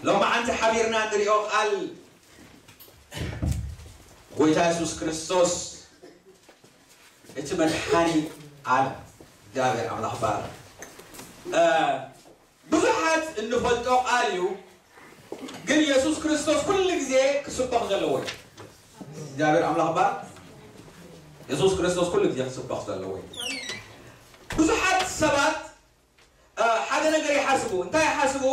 ሎማዓንቲ ሓቢርና ንሪኦ ቃል ጎይታ የሱስ ክርስቶስ እቲ መድሓኒ ዓለም። እግዚኣብሔር ኣምላኽ ባረክ። ብዙሓት እንፈልጦ ቃል እዩ፣ ግን የሱስ ክርስቶስ ኩሉ ግዜ ክስበኽ ዘለዎ እዩ። እግዚኣብሔር ኣምላኽ ባረክ። የሱስ ክርስቶስ ኩሉ ግዜ ክስበኽ ዘለዎ እዩ። ብዙሓት ሰባት ሓደ ነገር ይሓስቡ። እንታይ ይሓስቡ?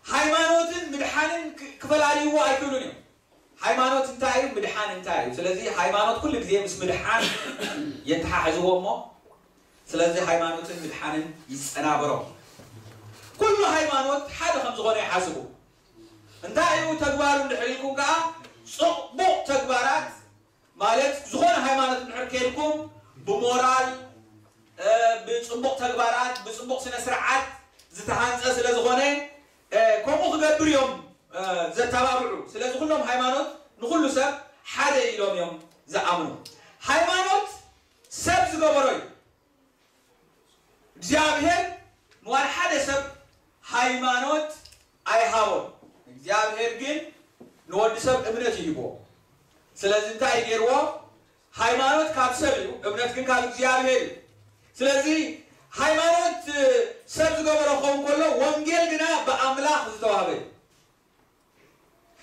ሃይማኖትን ምድሓንን ክፈላልይዎ ኣይክእሉን እዮም። ሃይማኖት እንታይ እዩ? ምድሓን እንታይ እዩ? ስለዚ ሃይማኖት ኩሉ ግዜ ምስ ምድሓን የተሓሕዝዎ እሞ፣ ስለዚ ሃይማኖትን ምድሓንን ይጸናበሮም። ኩሉ ሃይማኖት ሓደ ከም ዝኾነ ይሓስቡ። እንታይ እዩ ተግባሩ እንድሕር ኢልኩም ከኣ፣ ጽቡቕ ተግባራት ማለት ዝኾነ ሃይማኖት እንድሕር ከይድኩም ብሞራል፣ ብጽቡቕ ተግባራት፣ ብጽቡቕ ስነ ስርዓት ዝተሃንጸ ስለ ዝኾነ፣ ከምኡ ክገብር እዮም ዘተባብዑ። ስለዚ ኩሎም ሃይማኖት ንኹሉ ሰብ ሓደ ኢሎም እዮም ዝኣምኑ። ሃይማኖት ሰብ ዝገበሮ እዩ። እግዚኣብሔር ንዋላ ሓደ ሰብ ሃይማኖት ኣይሃቦን። እግዚኣብሔር ግን ንወዲ ሰብ እምነት ይህቦ። ስለዚ እንታይ ገይርዎ? ሃይማኖት ካብ ሰብ እዩ፣ እምነት ግን ካብ እግዚኣብሔር እዩ። ስለዚ ሃይማኖት ሰብ ዝገበሮ ክኸውን ከሎ፣ ወንጌል ግና ብኣምላኽ ዝተዋህበ እዩ።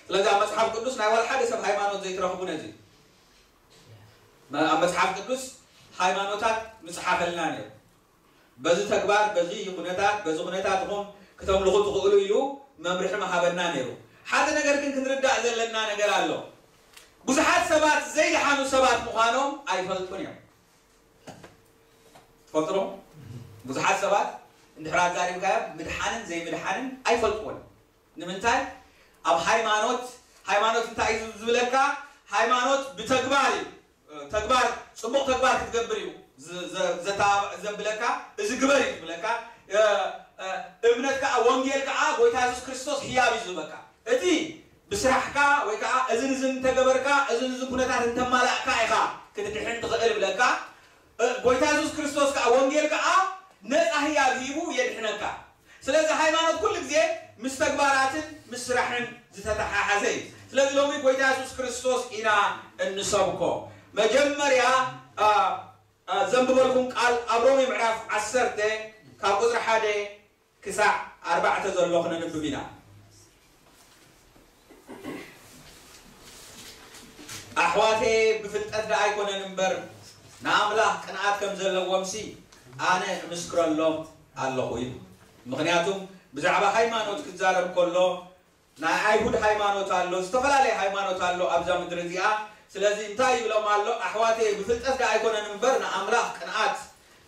ስለዚ ኣብ መጽሓፍ ቅዱስ ናይ ዋላ ሓደ ሰብ ሃይማኖት ዘይትረኽቡ ነዚ። ኣብ መጽሓፍ ቅዱስ ሃይማኖታት ምጽሓፈልና ነይሩ። በዚ ተግባር፣ በዚ ኩነታት፣ በዚ ኩነታት ኢኹም ክተምልኹ ትኽእሉ ኢሉ መምርሒ ምሃበና ነይሩ። ሓደ ነገር ግን ክንርዳእ ዘለና ነገር ኣሎ። ብዙሓት ሰባት ዘይደሓኑ ሰባት ምዃኖም ኣይፈልጡን እዮም። ትፈልጡ ዶ? ብዙሓት ሰባት እንድሕር ኣዛሪብካዮም ምድሓንን ዘይምድሓንን ኣይፈልጥዎን። ንምንታይ? ኣብ ሃይማኖት፣ ሃይማኖት እንታይ እዩ ዝብለካ? ሃይማኖት ብተግባር እዩ። ተግባር፣ ጽቡቕ ተግባር ክትገብር እዩ ዘብለካ። እዚ ግበር እዩ ዝብለካ። እምነት ከዓ፣ ወንጌል ከዓ ጎይታ የሱስ ክርስቶስ ህያብ እዩ ዝህበካ። እቲ ብስራሕካ ወይ ከዓ እዝን እዝን እንተገበርካ፣ እዝን እዝን ኩነታት እንተማላእካ ኢኻ ክትድሕን ትኽእል ይብለካ። ጎይታ የሱስ ክርስቶስ ከዓ፣ ወንጌል ከዓ ነፃ ህያብ ሂቡ የድሕነካ። ስለዚ ሃይማኖት ኩሉ ግዜ ምስ ተግባራትን ምስ ስራሕን ዝተተሓሓዘ እዩ። ስለዚ ሎሚ ጎይታ የሱስ ክርስቶስ ኢና እንሰብኮ። መጀመርያ ዘንብበልኩም ቃል ኣብ ሮሜ ምዕራፍ ዓሰርተ ካብ ቁፅሪ ሓደ ክሳዕ ኣርባዕተ ዘሎ ክነንብብ ኢና። ኣሕዋቴ፣ ብፍልጠት ደኣ ኣይኮነን እምበር ንኣምላኽ ቅንኣት ከም ዘለዎምሲ ኣነ እምስክረሎም ኣለኹ ኢሉ። ምኽንያቱም ብዛዕባ ሃይማኖት ክዛረብ ከሎ ናይ ኣይሁድ ሃይማኖት ኣሎ፣ ዝተፈላለየ ሃይማኖት ኣሎ ኣብዛ ምድሪ እዚኣ። ስለዚ እንታይ ይብሎም ኣሎ? ኣሕዋቴ፣ ብፍልጠት ደኣ ኣይኮነን እምበር ንኣምላኽ ቅንኣት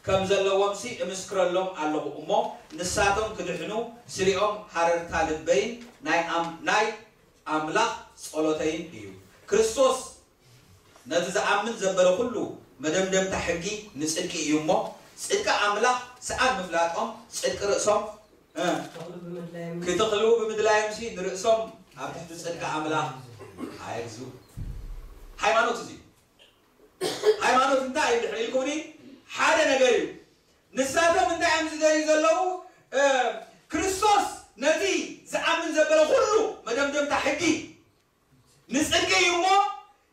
ከም ዘለዎምሲ እምስክረሎም ኣለኹ እሞ፣ ንሳቶም ክድሕኑ ስሪኦም ሃረርታ ልበይን ናይ ኣም-፣ ናይ ኣምላኽ ጸሎተይን እዩ። ክርስቶስ ነቲ ዝኣምን ዘበለ ኩሉ መደምደምታ ሕጊ ንጽድቂ እዩ እሞ፣ ጽድቂ ኣምላኽ ሰኣን ምፍላጦም ጽድቂ ርእሶም፣ እ፣ ክተኽሉ ብምድላዮም፣ ክተኽሉ ብምድላዮምሲ ንርእሶም ኣብ ትሕቲ ጽድቂ ኣምላኽ ኣየግዝኡ። ሃይማኖት እዚ። ሃይማኖት እንታይ እዩ እንድሕር ኢልኩምኒ፣ ሓደ ነገር እዩ። ንሳቶም እንታይ እዮም ዝደልዩ ዘለዉ? እ፣ ክርስቶስ ነቲ ዝኣምን ዘበለ ኩሉ መደምደምታ ሕጊ ንጽድቂ እዩ እሞ፣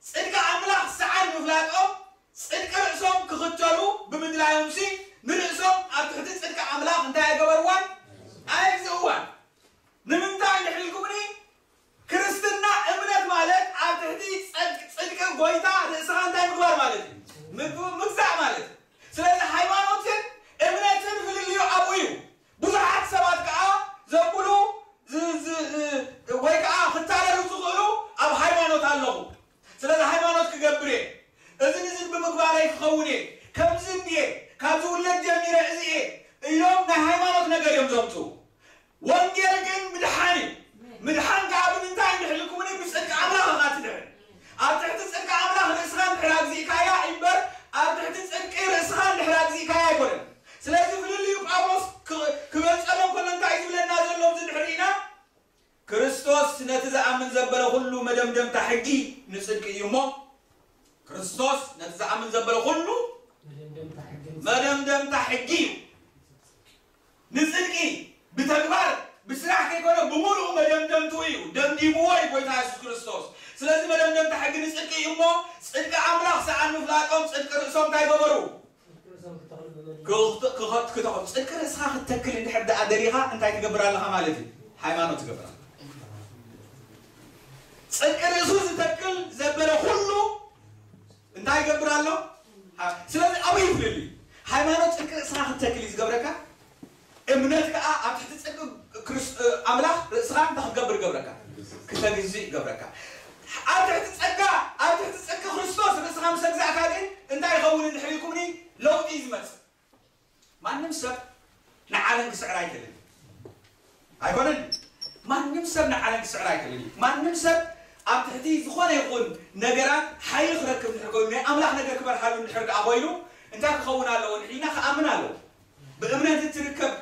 ጽድቂ ኣምላኽ ሰዓል ምፍላጦም፣ ጽድቂ ርእሶም ክኽተሉ ብምድላዮምሲ፣ ንርእሶም ኣብ ትሕቲ ጽድቂ ኣምላኽ እንታይ ኣይገበርዋን? ኣይግዝእዋን። ንምንታይ እንድሕር ኢልኩምኒ፣ ክርስትና እምነት ማለት ኣብ ትሕቲ ጽድቅ-፣ ጽድቂ ጎይታ ርእስኻ እንታይ ምግባር ማለት እዩ? ምግብ-፣ ምግዛእ ማለት እዩ። ስለዚ ሃይማኖትን እምነትን ፍልልዩ ኣብኡ እዩ። ብዙሓት ሰባት ከኣ ዘብሉ ዝ-፣ ዝ-፣ እ፣ ወይ ከኣ ክታለሉ ዝኽእሉ ኣብ ሃይማኖት ኣለኹ። ስለዚ ሃይማኖት ክገብር እየ፣ እዝን እዝን ብምግባረይ ክኸውን እየ፣ ከምዚ እንድየ፣ ካብ ዝውለድ ጀሚረ እዚ እየ ኢሎም ናይ ሃይማኖት ነገር እዮም ዘምጽኡ። ወንጌል ግን ምድሓን እዩ። ምድሓን ከኣ ብምንታይ እንድሕልኩምኒ ብጽድቂ ኣምላኽ ኢኻ ትድሕን። ኣብ ትሕቲ ጽድቂ ኣምላኽ ርእስኻ እንድሕር ኣግዚእካያ እምበር፣ ኣብ ትሕቲ ጽድቂ ርእስኻ እንድሕር ኣግዚእካያ ኣይኮነን። ስለዚ ፍልልዩ ጳውሎስ ክ-፣ ክገልጸሎም ከሎ እንታይ እዩ ዝብለና ዘሎ ኣብዚ ድሕሪና? ክርስቶስ ነቲ ዝኣምን ዘበለ ኩሉ መደምደምታ ሕጊ ንጽድቂ እዩ እሞ፣ ክርስቶስ ነቲ ዝኣምን ዘበለ ኩሉ መደምደምታ ሕጊ እዩ። ንጽድቂ ብተግባር ብስራሕ ከይኮነ ብምሉኡ መደምደምቱ እቶም እንታይ ገበሩ? ክኽት- ክኸት- ክተኸ- ጽድቂ ርእስኻ ክትተክል እንድሕር ደኣ ደሊኻ እንታይ ትገብር ኣለኻ ማለት እዩ? ሃይማኖት ትገብር ኣለኻ። ጽድቂ ርእሱ ዝተክል ዘበለ ኩሉ እንታይ ይገብር ኣሎ? ሃ- ስለዚ ኣበይ ይፍልል እዩ? ሃይማኖት ጽድቂ ርእስኻ ክትተክል እዩ ዝገብረካ። እምነት ከኣ ኣብ ትሕቲ ጽድቂ ክርስ- ኣምላኽ ርእስኻ እንታይ ክትገብር ይገብረካ? ክተግዝእ ይገብረካ። ኣብ ትሕቲ ጸጋ፣ ኣብ ትሕቲ ጽድቂ ክርስቶስ ርእስኻ ምስ ኣግዛእካ ግን እንታይ ይኸውን እንድሕር ኢልኩምኒ? ለውጢ እዩ ዝመጽእ። ማንም ሰብ ንዓለም ክስዕር ኣይክእልን። ኣይኮነን? ማንም ሰብ ንዓለም ክስዕር ኣይክእልን እዩ። ማንም ሰብ ኣብ ትሕቲ ዝኾነ ይኹን ነገራት ሓይሊ ክረክብ እንድሕር ኮይኑ፣ ናይ ኣምላኽ ነገር ክበርሃሉ እንድሕር ደኣ ኮይኑ፣ እንታይ ክኸውን ኣለዎ? ንሕና ክኣምን ኣለዎ። ብእምነት እትርከብ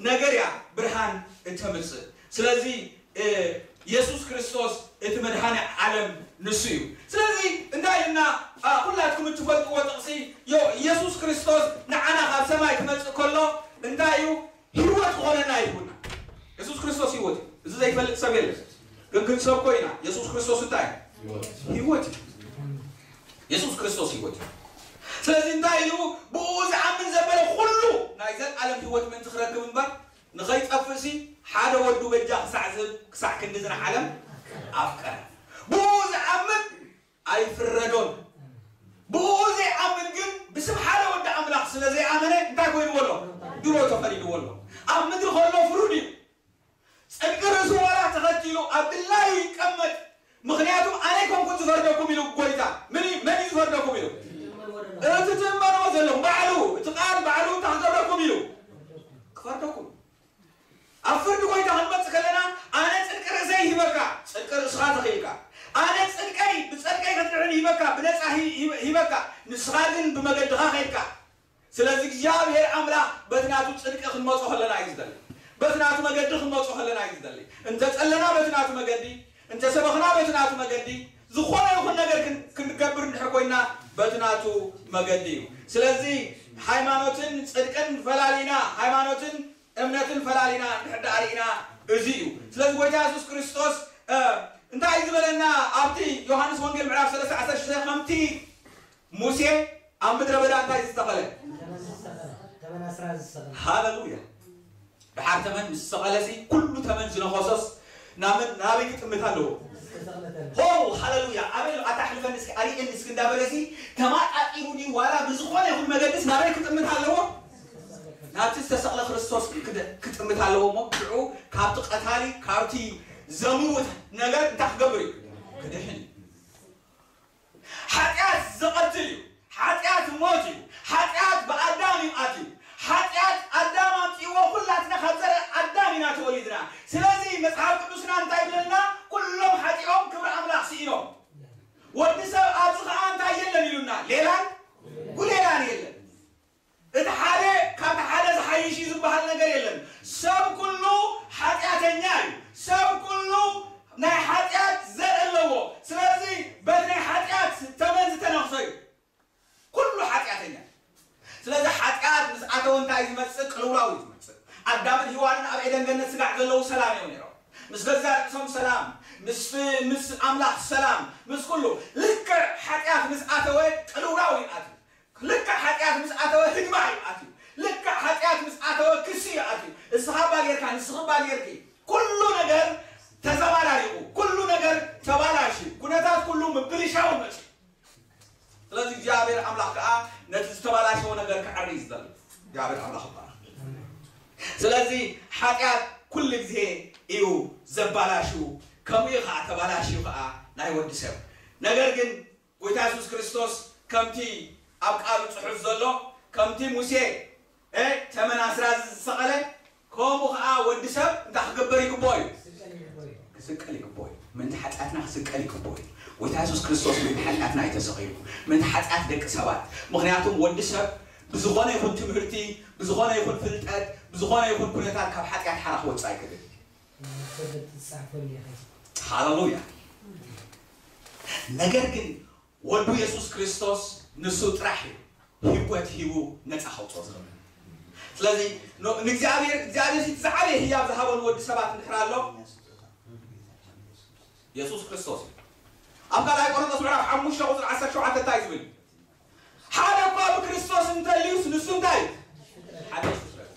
ነገር እያ ብርሃን እተምጽእ። ስለዚ፣ እ፣ የሱስ ክርስቶስ እቲ መድሃኒ ዓለም ንሱ እዩ። ስለዚ እንታይ ኢልና፣ ኣ፣ ኩላትኩም እትፈልጥዎ ጥቕሲ፣ ዮ-፣ የሱስ ክርስቶስ ንዓና ካብ ሰማይ ክመጽእ ከሎ እንታይ እዩ? ህይወት ክኾነና ይህቡና። የሱስ ክርስቶስ ህይወት እዩ። እዚ ዘይፈልጥ ሰብ የለን። ግን ክንሰብኮ ኢና። የሱስ ክርስቶስ እንታይ እዩ? ህይወት እዩ። የሱስ ክርስቶስ ህይወት እዩ። ስለዚ እንታይ ኢሉ? ብኡ ዝኣምን ዘበለ ኩሉ ናይ ዘልኣለም ህይወት ምእንቲ ክረክብ እምበር ንኸይጠፍእሲ ሓደ ወዱ በጃ ክሳዕ ዝህብ ክሳዕ ክንዲ ዝንዓለም ኣፍቀረ። ብኡ ዝኣምን ኣይፍረዶን። ብኡ ዘይኣምን ግን ብስም ሓደ ወዲ ኣምላኽ ስለ ዘይኣመነ እንታይ ኮይንዎ ኣሎ? ድሮ ተፈሪድዎ ኣሎ። ኣብ ምድሪ ከሎ ፍሩድ እዩ። ጽድቂ ርእሱ ዋላ ተኸቲሉ ኣብ ድላዩ ይቀመጥ። ምኽንያቱም ኣነ ኣይኮንኩን ዝፈርደኩም ኢሉ ጎይታ። ምን እዩ- መን እዩ ዝፈርደኩም ኢሉ? እቲ ትእመንዎ ዘለኹም ባዕሉ፣ እቲ ቃል ባዕሉ እንታይ ክገብረኩም ኢሉ? ክፈርደኩም። ኣብ ፍርዲ ጎይታ ክንመጽእ ከለና ኣነ ጽድቂ ርእሰይ ይህበካ፣ ጽድቂ ርእስኻ ተኺልካ። ኣነ ጽድቀይ ብጸድቀይ ክትድሕን ይህበካ፣ ብነጻ ሂ- ሂበካ። ንስኻ ግን ብመገድኻ ኸይድካ። ስለዚ እግዚኣብሔር ኣምላኽ በቲ ናቱ ጽድቂ ክንመጾ ከለና እዩ ዝደሊ። በቲ ናቱ መገዲ ክንመጾ ከለና እዩ ዝደሊ። እንተ ጸለና በቲ ናቱ መገዲ፣ እንተ ሰበኽና በቲ ናቱ መገዲ፣ ዝኾነ ይኹን ነገር ክን- ክንገብር እንድሕር ኮይና በቲ ናቱ መገዲ እዩ። ስለዚ ሃይማኖትን ጽድቅን ፈላሊና፣ ሃይማኖትን እምነትን ፈላሊና እንድሕር ደኣ ርኢና እዚ እዩ። ስለዚ ጎይታ የሱስ ክርስቶስ፣ እ፣ እንታይ እዩ ዝበለና ኣብቲ ዮሃንስ ወንጌል ምዕራፍ ሰለስተ ዓሰርተ ሽዱሽተ ከምቲ ሙሴ ኣብ ምድረ በዳ እንታይ ዝተኸለ? ተመን ዝተኸለ፣ ተመን ኣስራ ዝተኸለ። ሃሌሉያ። ድሓር ተመን ምስ ዝተኸለሲ ኩሉ ተመን ዝነኸሶስ ናመን ናበይ ክጥምት ኣለዎ? ዝተኸለ ተመን። ሆ ሃሌሉያ። ኣበይ ኣሎ? ኣታ ኣሕልፈኒ እስኪ ኣርእየኒ እስኪ እንዳበለሲ ተማጣጢሩ ድዩ ዋላ ብዝኾነ ይኹን መገድስ ናበይ ክጥምት ኣለዎ? ናብቲ ዝተሰቕለ ክርስቶስ ክደ- ክጥምት ኣለዎ እሞ ሽዑ ካብቲ ቀታሊ ካብቲ ዘምውት ነገር እንታይ ክገብር እዩ? ክድሕን እዩ። ሓጢኣት ዝቐትል እዩ። ሓጢኣት ሞት እዩ። ሓጢኣት ብኣዳም እዩ ኣትዩ። ሓጢኣት ኣዳም ኣምፅእዎ ኩላትና ካብ ዘረ ኣዳም ኢና ተወሊድና። ስለዚ መፅሓፍ ቅዱስና እንታይ ይብለና? ኩሎም ሓጢኦም ክብሪ ኣምላኽ ስኢኖም። ወዲ ሰብ ኣብዚ ከዓ እንታይ የለን ኢሉና? ሌላን ጉሌላን የለን። እቲ ሓደ ካብቲ ሓደ ዝሓይሽ እዩ ዝበሃል ነገር የለን። ሰብ ኩሉ ሓጢኣተኛ እዩ። ሰብ ኩሉ ናይ ሓጢኣት ዘር ኣለዎ። ስለዚ በቲ ናይ ሓጢኣት ተመን ዝተነኽሰ እዩ። ኩሉ ሓጢኣተኛ። ስለዚ ሓጢኣት ምስ ኣተወ እንታይ እዩ ዝመጽእ? ቅልውላው እዩ ዝመጽእ። ኣዳምን ሄዋንን ኣብ ኤደን ገነት ስጋዕ ዘለዉ ሰላም እዮም ነይሮም። ምስ ገዛ ርእሶም ሰላም፣ ምስ ምስ ኣምላኽ ሰላም፣ ምስ ኩሉ። ልክዕ ሓጢኣት ምስ ኣተወ ቅልውላው እዩ ኣትዩ። ልክዕ ሓጢኣት ምስ ኣተወ ህግማ እዩ ኣትዩ። ልክዕ ሓጢኣት ምስ ኣተወ ክሲ እዩ ኣትዩ። እስኻ እባ ጌርካ፣ ንስኺ እባ ጌርኪ። ኩሉ ነገር ተዘባራሪቑ፣ ኩሉ ነገር ተባላሽዩ፣ ኩነታት ኩሉ ምብልሻው መፅዩ። ስለዚ እግዚኣብሔር ኣምላኽ ከዓ ነቲ ዝተባላሸወ ነገር ክዓሪ እዩ ዝደሊ። እግዚኣብሔር ኣምላኽ ይባረኽ። ስለዚ ሓጢኣት ኩሉ ግዜ እዩ ዘባላሽው፣ ከምኡ እዩ ከዓ ተባላሽው ከዓ ናይ ወዲ ሰብ። ነገር ግን ጎይታ የሱስ ክርስቶስ ከምቲ ኣብ ቃሉ ጽሑፍ ዘሎ፣ ከምቲ ሙሴ፣ እ፣ ተመን ኣስራዚ ዝሰቐለ፣ ከምኡ ኸኣ ወዲ ሰብ እንታይ ክግበር ይግብኦ እዩ? ክስቀል ይግብኦ እዩ። ምእንቲ ሓጢኣትና ክስቀል ይግብኦ እዩ። ጎይታ የሱስ ክርስቶስ ምእንቲ ሓጢኣትና እዩ ተሰቒሉ። ምእንቲ ሓጢኣት ደቂ ሰባት። ምኽንያቱም ወዲ ሰብ ብዝኾነ ይኹን ትምህርቲ፣ ብዝኾነ ይኹን ፍልጠት፣ ብዝኾነ ይኹን ኩነታት ካብ ሓጢኣት ሓራ ክወጽእ ኣይክእልን። ሃሌሉያ። ነገር ግን ወዱ የሱስ ክርስቶስ ንሱ ጥራሕ እዩ ህይወት ሂቡ ነፃ ከውፅኦ ዝኽእል። ስለዚ ኖ- ንእግዚኣብሔር እግዚኣብሔር እቲ ዝዓበየ ህያብ ዝሃበሉ ወዲ ሰባት እንድሕር ኣሎ የሱስ ክርስቶስ እዩ። ኣብ ካልኣይ ቆሮንቶስ ምዕራፍ ሓሙሽተ ቁፅሪ ዓሰርተ ሸውዓተ እንታይ ዝብል? ሓደ እኳ እንታይ ሓድሽ ፍጥረት።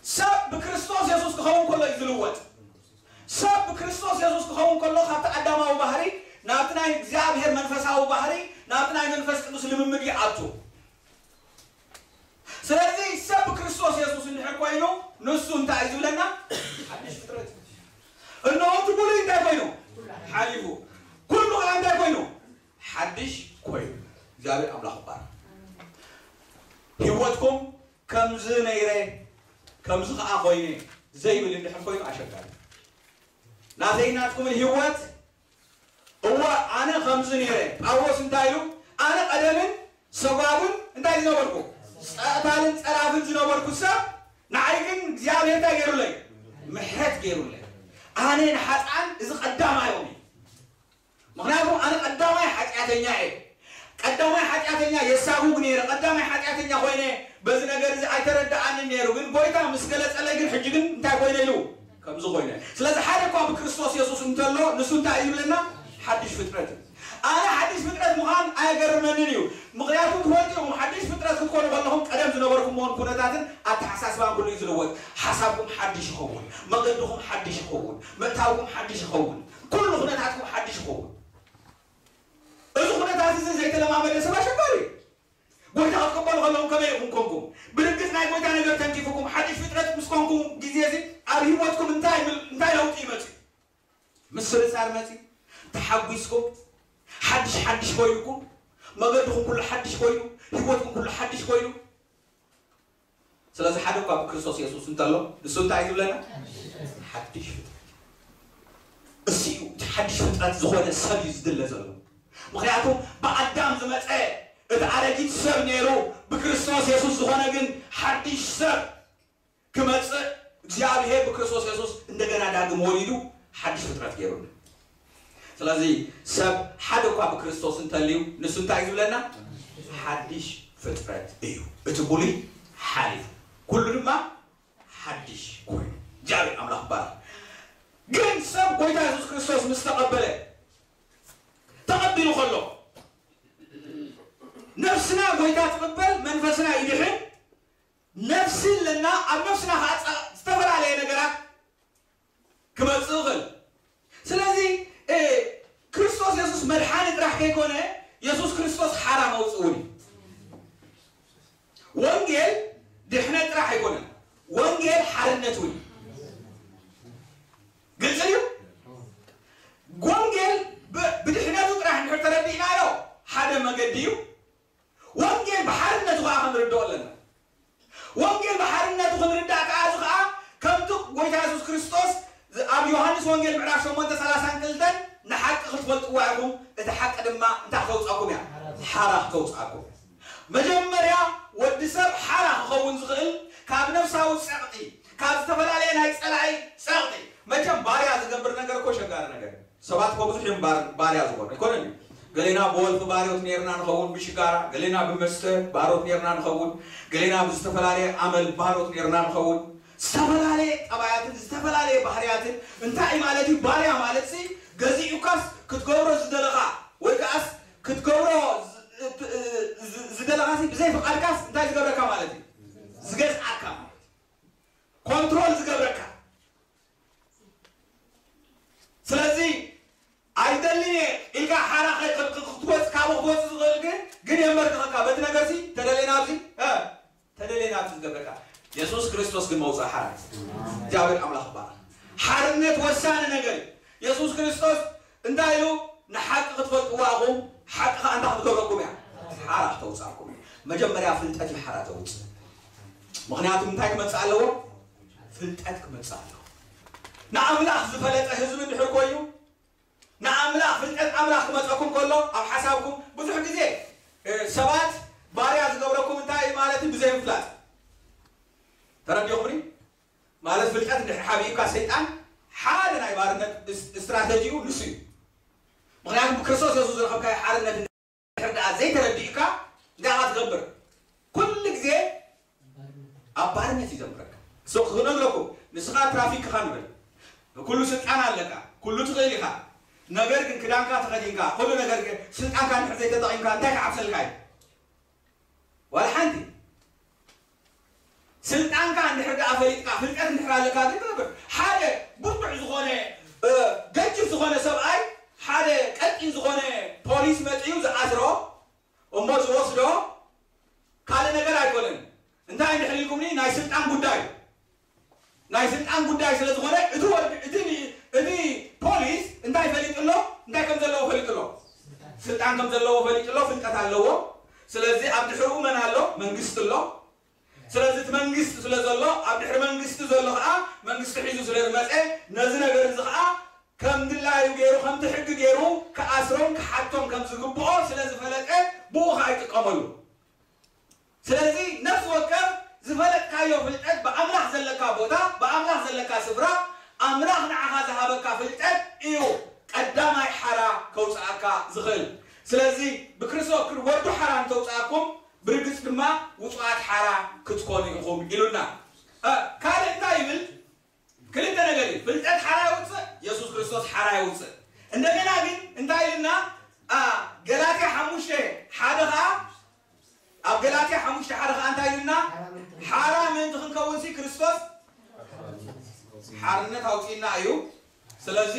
ሰብ ብክርስቶስ የሱስ ክኸውን ከሎ እዩ ዝልወጥ። ሰብ ብክርስቶስ የሱስ ክኸውን ከሎ ካብቲ ኣዳማዊ ባህሪ ናብቲ ናይ እግዚኣብሔር መንፈሳዊ ባህሪ፣ ናብቲ ናይ መንፈስ ቅዱስ ልምምድ ይኣቱ። ስለዚ ሰብ ብክርስቶስ የሱስ እንድሕር ኮይኑ ንሱ እንታይ እዩ ዝብለና? ሓድሽ ፍጥረት። እነሆ እቲ ብሉይ እንታይ ኮይኑ? ሓሊፉ። ኩሉ ከዓ እንታይ ኮይኑ? ሓድሽ ኮይኑ። እግዚኣብሔር ኣምላኽ ይባረክ። ህይወትኩም ከምዚ ነይረ፣ ከምዚ ከዓ ኮይነ ዘይብል እንድሕር ኮይኑ ኣሸጋሪ። ናተይ ናትኩምን ህይወት እወ ኣነ ከምዚ ነይረ። ጳውሎስ እንታይ ኢሉ? ኣነ ቀደምን ሰጓጉን እንታይ ዝነበርኩ? ጸእታልን ጸራፍን ዝነበርኩ ሰብ፣ ንዓይ ግን እግዚኣብሔር እንታይ ገይሩለይ? ምሕረት ገይሩለይ። ኣነ ንሓጥኣን እዚ ቀዳማዮም እዩ። ምኽንያቱ ኣነ ቀዳማይ ሓጢኣተኛ እየ። ቀዳማይ ሓጢኣተኛ የሳጉግ ነይረ። ቀዳማይ ሓጢኣተኛ ኮይነ በዚ ነገር እዚ ኣይተረድኣንን ነይሩ። ግን ጎይታ ምስ ገለጸለይ ግን ሕጂ ግን እንታይ ኮይነ ኢሉ? ከምዚ ኮይነ። ስለዚ ሓደ እኳ ብክርስቶስ የሱስ እንተሎ ንሱ እንታይ እዩ ይብለና? ሓድሽ ፍጥረት እዩ። ኣነ ሓድሽ ፍጥረት ምዃን ኣየገርመንን እዩ። ምኽንያቱ ትፈልጡ ኢኹም፣ ሓድሽ ፍጥረት ክትኮኑ ከለኹም ቀደም ዝነበርኩምዎን ኩነታትን ኣተሓሳስባን ኩሉ እዩ ዝልወጥ። ሓሳብኩም ሓድሽ ይኸውን፣ መገድኹም ሓድሽ ይኸውን፣ ምእታውኩም ሓድሽ ይኸውን፣ ኩሉ ኩነታትኩም ሓድሽ ይኸውን። እዚ ኩነታት እዚ ዘይተለማመደ ሰብ ኣሸጋሪ እዩ። ጎይታ ክትቅበሉ ከለኹም ከመይ ኢኹም ኮንኩም? ብርግጽ ናይ ጎይታ ነገር ተንኪፉኩም ሓድሽ ፍጥረት ምስ ኮንኩም ግዜ እዚ ኣብ ህይወትኩም እንታይ ምል-፣ እንታይ ለውጢ ይመጽእ? ምስርጻር መጺኡ፣ ተሓጒስኩም፣ ሓድሽ ሓድሽ ኮይኑኩም፣ መገድኹም ኩሉ ሓድሽ ኮይኑ፣ ህይወትኩም ኩሉ ሓድሽ ኮይኑ። ስለዚ ሓደ እኳ ብክርስቶስ የሱስ እንተሎ ንሱ እንታይ እዩ ዝብለና? ሓድሽ ፍጥረት። እሱ እዩ እቲ ሓድሽ ፍጥረት ዝኾነ ሰብ እዩ ዝድለ ዘሎ። ምኽንያቱ ብኣዳም ዝመጸ እቲ ኣረጊት ሰብ ነይሩ፣ ብክርስቶስ የሱስ ዝኾነ ግን ሓድሽ ሰብ ክመጽእ እግዚኣብሔር ብክርስቶስ የሱስ እንደገና ዳግም ወሊዱ ሓድሽ ፍጥረት ገይሩና። ስለዚ ሰብ ሓደ እኳ ብክርስቶስ እንተልዩ ንሱ እንታይ እዩ ዝብለና? ሓድሽ ፍጥረት እዩ። እቲ ብሉይ ሓሊፉ ኩሉ ድማ ሓድሽ ኮይኑ። እግዚኣብሔር ኣምላኽ ይባረክ። ግን ሰብ ጎይታ የሱስ ክርስቶስ ምስ ተቐበለ፣ ተቐቢሉ ከሎ ነፍስና ጎይታ ትቕበል፣ መንፈስና ይድሕን። ነፍሲ ኣለና፣ ኣብ ነፍስና ከዓ ጸ-፣ ዝተፈላለየ ነገራት ክመጽእ ይኽእል። ስለዚ እ፣ ክርስቶስ የሱስ መድሓኒ ጥራሕ ከይኮነ፣ የሱስ ክርስቶስ ሓራ መውፅእ እውን እዩ። ወንጌል ድሕነት ጥራሕ ኣይኮነን፣ ወንጌል ሓርነት እውን እዩ። ግልፂ እዩ። ወንጌል ብ-፣ ብድሕነቱ ጥራሕ እንድሕር ተረዲእናዮ ሓደ መገዲ እዩ። ወንጌል ብሓርነቱ ከዓ ክንርድኦ ኣለና። ወንጌል ብሓርነቱ ክንርዳእ ከዓ፣ እዚ ከዓ ከምቲ ጎይታ የሱስ ክርስቶስ ኣብ ዮሃንስ ወንጌል ምዕራፍ ሸሞንተ ሰላሳን ክልተን ንሓቂ ክትፈልጥዋ ኢኹም፣ እቲ ሓቂ ድማ እንታይ ክተውፃኩም እያ? ሓራ ክተውፃኩም። መጀመርያ ወዲ ሰብ ሓራ ክኸውን ዝኽእል ካብ ነፍሳዊ ፀቕጢ፣ ካብ ዝተፈላለየ ናይ ፀላኢ ፀቕጢ። መቸም ባርያ ዝገብር ነገር እኮ ሸጋሪ ነገር እዩ። ሰባት እኮ ብዙሕ እዮም ባር-፣ ባርያ ዝኾኑ። ኣይኮነን እዩ። ገሌና ብወልፊ ባርዮት ነይርና ንኸውን ብሽጋራ፣ ገሌና ብመስተ ባሮት ነይርና ንኸውን፣ ገሌና ብዝተፈላለየ ኣመል ባሮት ነይርና ንኸውን። ዝተፈላለየ ጠባያትን ዝተፈላለየ ባህርያትን። እንታይ ማለት እዩ? ባርያ ማለት ሲ ገዚኡካስ ክትገብሮ ዝደለኻ ወይ ከዓስ ክትገብሮ ዝ-፣ ዝ-፣ ዝደለኻ ሲ ብዘይ ፍቓድካስ እንታይ ዝገብረካ ማለት እዩ? ዝገዝኣካ ማለት እዩ። ኮንትሮል ዝገብረካ። ስለዚ ኣይደልን እየ ኢልካ ሓራ ከ-፣ ከ-፣ ከ-፣ ክትወፅ፣ ካብኡ ክትወፅ ዝኽእል ግን፣ ግን የመርክኸካ። በቲ ነገር ሲ ተደለና ኣብዚ፣ እ፣ ተደለና ኣብዚ ዝገብረካ። የሱስ ክርስቶስ ግን መውፅኢ ሓራ እዩ። እግዚኣብሔር ኣምላኽ ይባረክ። ሓርነት ወሳኒ ነገር እዩ። የሱስ ክርስቶስ እንታይ ኢሉ? ንሓቂ ክትፈልጥዋ ኢኹም፣ ሓቂ ከዓ እንታይ ክትገብረኩም እያ? ሓራ ክተውፅኣኩም እያ። መጀመርያ ፍልጠት እዩ ሓራ ዘውፅእ። ምኽንያቱ እንታይ ክመፅእ ኣለዎ? ፍልጠት ክመፅእ ኣለዎ። ንኣምላኽ ዝፈለጠ ህዝቢ እንድሕር ኮይኑ፣ ንኣምላኽ፣ ፍልጠት ኣምላኽ ክመፀኩም ከሎ ኣብ ሓሳብኩም ብዙሕ ግዜ፣ እ፣ ሰባት ባርያ ዝገብረኩም እንታይ እዩ ማለት እዩ? ብዘይምፍላጥ። ተረዲኹምኒ? ማለት ፍልጠት እንድሕር ሓቢእካ ሰይጣን ሓደ ናይ ባርነት እስ-፣ ስትራተጂኡ ንሱ እዩ። ምኽንያቱ ብክርስቶስ የሱስ ዝረኸብካዮ ሓርነት እንድሕር ደኣ ዘይተረዲእካ እንታይ ኢኻ ትገብር? ኩሉ ግዜ ኣብ ባርነት እዩ ዘንብረካ። ሶ ክነግረኩም፣ ንስኻ ትራፊክ ኢኻ ንበል። ኩሉ ስልጣን ኣለካ፣ ኩሉ ትኽእል ኢኻ። ነገር ግን ክዳንካ ተኸዲንካ፣ ኩሉ ነገር ግን ስልጣንካ እንድሕር ዘይተጠቒምካ እንታይ ክዓብሰልካ እዩ? ዋላ ሓንቲ። እንድሕር ኣለካ ግን ትነብር። ሓደ ብርቱዕ ዝኾነ፣ እ፣ ገጭፍ ዝኾነ ሰብኣይ፣ ሓደ ቀጢን ዝኾነ ፖሊስ መጺኡ ዝኣስሮ፣ እሞ ዝወስዶ ካልእ ነገር ኣይኮነን። እንታይ እንድሕር ኢልኩምኒ፣ ናይ ስልጣን ጉዳይ፣ ናይ ስልጣን ጉዳይ ስለ ዝኾነ፣ እቲ ወዲ፣ እቲ፣ እቲ ፖሊስ እንታይ ፈሊጡ ኣሎ? እንታይ ከም ዘለዎ ፈሊጡ ኣሎ? ስልጣን ከም ዘለዎ ፈሊጡ ኣሎ፣ ፍልጠት ኣለዎ። ስለዚ ኣብ ድሕሪኡ መን ኣሎ? መንግስቲ ኣሎ። ስለዚ እቲ መንግስቲ ስለ ዘሎ፣ ኣብ ድሕሪ መንግስቲ ዘሎ ኸዓ መንግስቲ ሒዙ ስለ ዝመፀ፣ ነዚ ነገር እዚ ኸዓ ከም ድላዩ ገይሩ፣ ከምቲ ሕጊ ገይሩ ክኣስሮም ክሓቶም ከም ዝግብኦ ስለ ዝፈለጠ፣ ብኡ ኸዓ ይጥቀመሉ። ስለዚ ነፍሲ ወከፍ ዝፈለጥካዮ ፍልጠት ብኣምላኽ ዘለካ ቦታ፣ ብኣምላኽ ዘለካ ስፍራ፣ ኣምላኽ ንዓኻ ዝሃበካ ፍልጠት እዩ ቀዳማይ ሓራ ከውፅኣካ ዝኽእል። ስለዚ ብክርስቶስ ወዱ ሓራ እንተውፅኣኩም፣ ብርግጽ ድማ ውጹኣት ሓራ ክትኮኑ ኢኹም ኢሉና። እ፣ ካልእ እንታይ ይብል? ክልተ ነገር እዩ። ፍልጠት ሓራ የውፅእ፣ የሱስ ክርስቶስ ሓራ የውፅእ። እንደገና ግን እንታይ ኢልና? አ፣ ገላትያ ሓሙሽተ ሓደ ኸዓ፣ ኣብ ገላትያ ሓሙሽተ ሓደ ኸዓ እንታይ ኢልና? ሓራ ምእንቲ ክንከውን ሲ ክርስቶስ ሓርነት ኣውፅእና እዩ። ስለዚ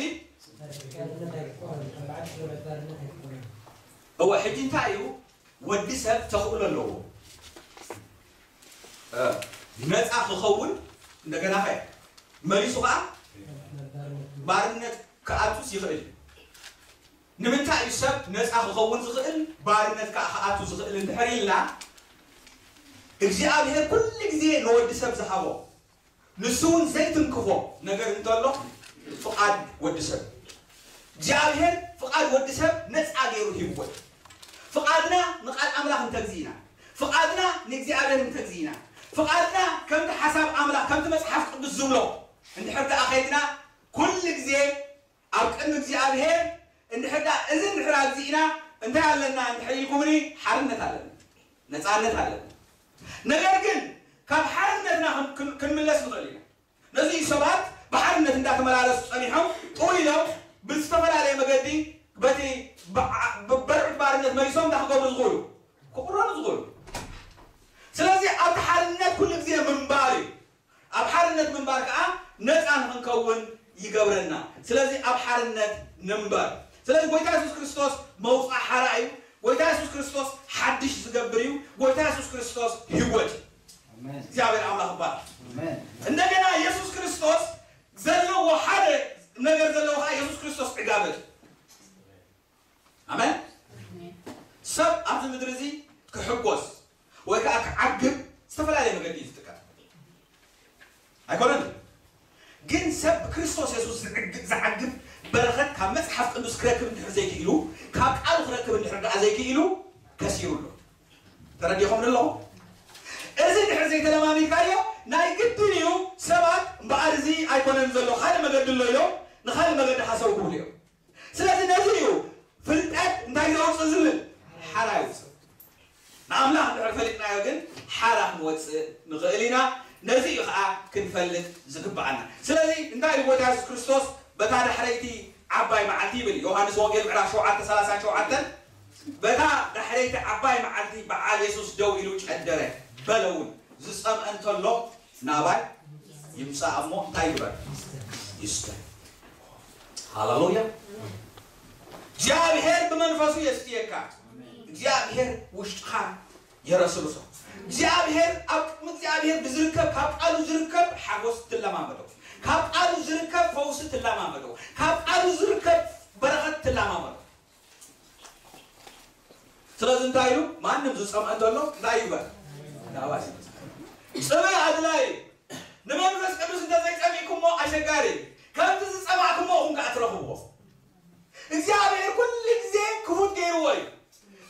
እወ፣ ሕጂ እንታይ እዩ? ወዲ ሰብ ተኽእሎ ኣለዎ፣ እ፣ ነፃ ክኸውን። እንደገና ኸ መሊሱ ኸዓ ባርነት ክኣቱስ ይኽእል እዩ። ንምንታይ እዩ ሰብ ነፃ ክኸውን ዝኽእል፣ ባርነት ከዓ ክኣቱ ዝኽእል እንድሕር ኢልና፣ እግዚኣብሔር ኩሉ ግዜ ንወዲ ሰብ ዝሃቦ፣ ንሱ እውን ዘይትንክፎ ነገር እንተሎ፣ ፍቓድ ወዲ ሰብ። እግዚኣብሔር ፍቓድ ወዲ ሰብ ነፃ ገይሩ ሂብዎ እዩ። ፍቓድና ንቓል ኣምላኽ እንተግዚእና፣ ፍቓድና ንእግዚኣብሔር እንተግዚእና፣ ፍቓድና ከምቲ ሓሳብ ኣምላኽ፣ ከምቲ መጽሓፍ ቅዱስ ዝብሎ እንድሕር ደኣ ኸይድና፣ ኩሉ ግዜ ኣብ ቅድሚ እግዚኣብሔር እንድሕር ደኣ፣ እዚ እንድሕር ኣግዚእና እንታይ ኣለና እንድሕር ኢልኩምኒ፣ ሓርነት ኣለና፣ ነፃነት ኣለና። ነገር ግን ካብ ሓርነትና ክን-፣ ክን-፣ ክንምለስ ንኽእል ኢና። ነዚ ሰባት ብሓርነት እንዳተመላለሱ ጸኒሖም ጥው ኢሎም ብዝተፈላለየ መገዲ በቲ በዓ-፣ ብ-፣ በርዑት ባርነት መሊሶም እንታይ ክገብሩ ዝኽእሉ? ክቑረኑ ዝኽእሉ። ስለዚ ኣብቲ ሓርነት ኩሉ ግዜ ምንባር እዩ። ኣብ ሓርነት ምንባር ከዓ ነፃ ንኽንከውን ይገብረና። ስለዚ ኣብ ሓርነት ንንበር። ስለዚ ጎይታ የሱስ ክርስቶስ መውፅኢ ሓራ እዩ። ጎይታ የሱስ ክርስቶስ ሓድሽ ዝገብር እዩ። ጎይታ የሱስ ክርስቶስ ህይወት እዩ። ኣሜን። እግዚኣብሔር ኣምላኽ ይባረክ። ኣሜን። እንደገና የሱስ ክርስቶስ ዘለዎ ሓደ ነገር ዘለዎ ከዓ የሱስ ክርስቶስ ዕጋበት እዩ። ኣሜን። ኣሜን። ሰብ ኣብዚ ምድሪ እዚ ክሕጎስ ወይ ከዓ ክዓግብ ዝተፈላለየ መገዲ እዩ ዝጥቀም። ኣይኮነን? ግን ሰብ ብክርስቶስ የሱስ ዝዕግ-፣ ዝዓግብ በረኸት ካብ መጽሓፍ ቅዱስ ክረክብ እንድሕር ዘይክኢሉ፣ ካብ ቃሉ ክረክብ እንድሕር ደኣ ዘይክኢሉ፣ ከሲሩ ኣሎ። ተረዲኹም ኣለኹም? እዚ እንድሕር ዘይተለማሚድካዮ፣ ናይ ግድን እዩ ሰባት እምበኣር እዚ ኣይኮነን ዘሎ፣ ካልእ መገዲ ኣሎ ኢሎም፣ ንኻልእ መገዲ ሃሰው ክብሉ እዮም። ስለዚ ነዚ እዩ ፍልጠት እንታይ ዘውፅእ ዝብል? ሓራ ይውፅእ። ንኣምላኽ እንድሕር ፈሊጥናዮ ግን ሓራ ክንወፅእ ንኽእል ኢና። ነዚ እዩ ከዓ ክንፈልጥ ዝግብኣና። ስለዚ እንታይ ኢሉ ጎይታ የሱስ ክርስቶስ በታ ዳሕረይቲ ዓባይ መዓልቲ ይብል? ዮሃንስ ወንጌል ምዕራፍ ሸውዓተ ሰላሳን ሸውዓተን፣ በታ ዳሕረይቲ ዓባይ መዓልቲ በዓል የሱስ ደው ኢሉ ጨደረ፣ በለ እውን፣ ዝጸምአ እንተሎ ናባይ ይምጻእ እሞ እንታይ ይግበር? ይስተ። ሃሌሉያ። እግዚኣብሔር ብመንፈሱ የስትየካ። እግዚኣብሔር ውሽጥኻ የረስርሶ። እግዚኣብሔር፣ ኣብ ቅድሚ እግዚኣብሔር ብዝርከብ፣ ካብ ቃሉ ዝርከብ ሓጎስ ትለማመዶ። ካብ ቃሉ ዝርከብ ፈውሲ ትለማመዶ። ካብ ቃሉ ዝርከብ በረኸት ትለማመዶ። ስለዚ እንታይ ኢሉ? ማንም ዝጸምአ እንተሎ እንታይ ይግበር? ናባይ ይምጻእ። ጽምእ ኣድላይ እዩ። ንመንፈስ ቅዱስ እንተዘይጸሚእኩሞ ኣሸጋሪ እዩ። ከምቲ ዝጸማእኩሞ ኢኹም ከኣ ትረኽብዎ። እግዚኣብሔር ኩሉ ግዜ ክፉት ገይርዎ እዩ።